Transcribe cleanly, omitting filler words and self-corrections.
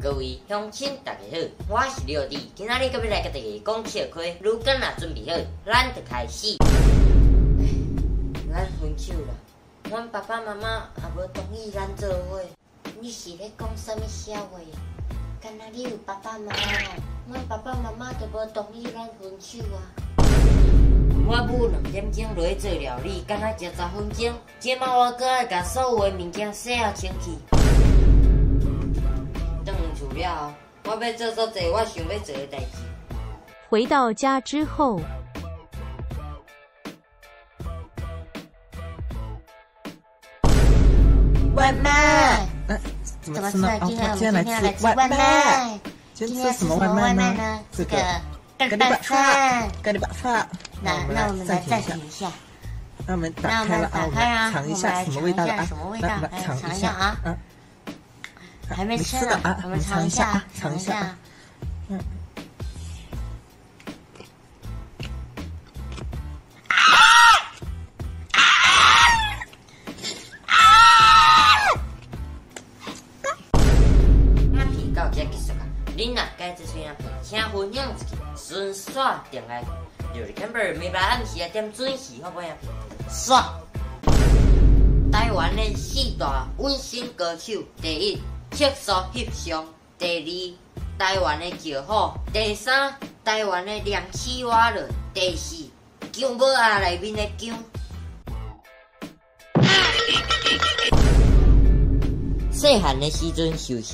各位鄉親大家好，我是六弟，今仔日閣欲來共大家講笑話，如果若準備好，咱就開始。咱分手啦，阮爸爸媽媽也無同意咱做伙。你是咧講啥物痟話？敢若你有爸爸媽媽？阮爸爸媽媽都無同意咱分手啊。我舞2點鐘落去做料理，敢若食10分鐘。這擺我閣愛共所有的物件洗啊清氣。轉厝了後，我欲做足濟我想欲做的代誌。回到家之後，外賣。怎麼吃呢？哦，今天來吃外賣。今天吃什麼外賣呢？這個咖喱白飯。咖喱白飯。那我們來暫停一下。那我們打開了啊，我們嘗一下什麼味道的啊？什麼味道？來，嘗一下啊。還沒吃呢啊，我們嘗一下啊，嘗一下。嗯。影片到這結束啊！恁若喜歡這出影片，請分享出去，順紲訂閱。就是 Camper 每禮拜暗時仔點準時發布影片。煞！台灣的四大溫馨歌手：第一，色素翕相；第二，台灣的石虎；第三，台灣的涼氣瓦倫；第四，薑母仔內面的薑。細漢的時陣受傷。